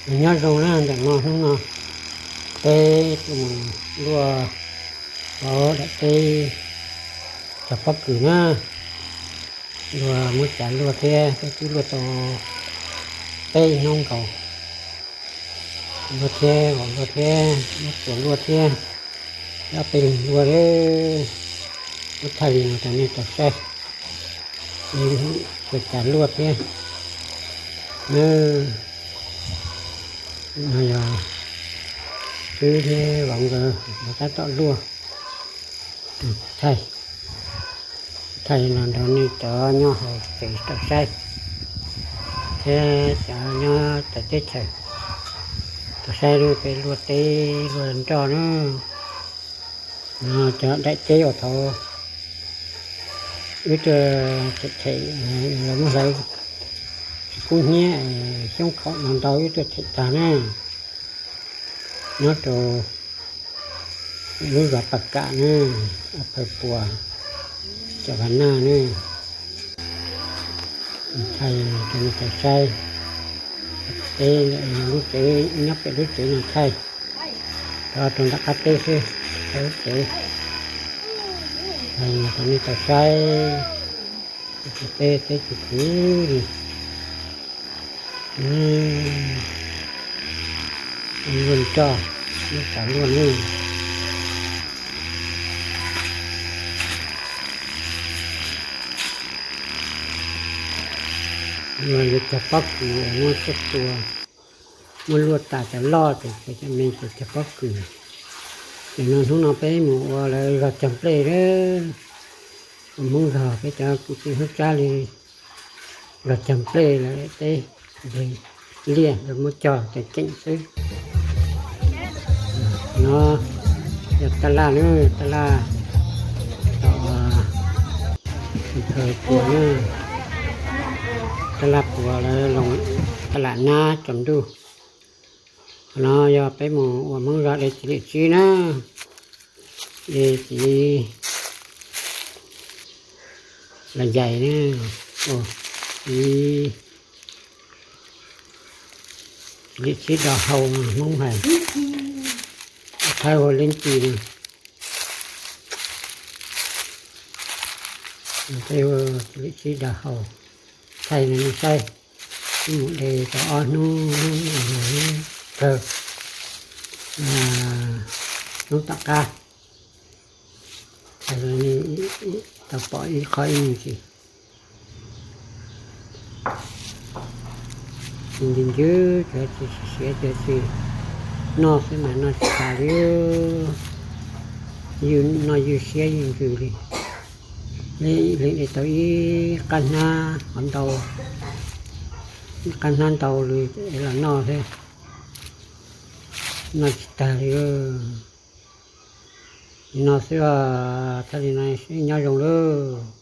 Nyob zoo na, ntawm no hnub no peb tuaj mus luaj hauv daim teb cog pob kws na, luaj muab cav luaj thiab, peb twb luaj tau peb hnub nkaus, luaj thiab, luaj thiab, muab txuas luaj thiab, ob peb leeg luaj, muab thaij li no rau nej tau saib, txuas cav luaj thiab. No yog Tswb thiab Vauv nkawd tab tom luaj, thaij, thaij no rau nej cov nyob hauv tsev tau saib, thiab cov nyob txawv teb chaws tau saib, peb luaj teb luaj nroj na. Cov daim teb uas thaum wb tuaj them them, lawv muab hlawv kub hnyiab, xyoob khaum no ntau, wb tuaj them tag na. Nyob rau lub zos Pas Kam na, Phaw Puas, Cam Vas Naj na. Thaij rau nej tau saib, peb lub tsev, nyob pem lub tsev no thaij, rau nram qab teb xwb, lub tsev, thaij rau nej tau saib, peb teb tsis khwv li. Luaj nroj, luaj tsav luaj na. Luaj yuav cog pob kws, muab xub tua, muab luaj tas cov loj ces cov me ces cog pob kws. Ces no hnub no peb mus ua lawv zog cog nplej, ua Hmoob zog, peb cov kwv tij Hmoob Tsab li zog cog nplej, lawv teb nplej liaj, lawv muab cog ceev ceev xwb. No yog tab laj na, tab laj tom Phaw Puas na, tab laj puas lawv, tab laj nab tsaus ntuj. Qhov no yog peb mus ua Hmoob zog de txiv liam tsib na, de txiv los yais na, txiv, txiv liam tsib dog hau, Hmoob hais, Thaib hu leeb tis na. Txiv liam tsib dog hau, thaij no nej saib, wb mus de tau ob hnub, hnub kawg, hnub tom qab, thaij tau pom ib qho ib me ntsis. Ntws ntws, cov tsis siav, cov tsis noj xwb mas noj tsis tas li, yws noj yws siab yws ntsws li. Leej de tau ib qab hnab qhov ntau, ib qab hnab ntau li es los noj thiab, noj tsis tag li. Li no xwb os, thaij li no, nyob zoo lauj.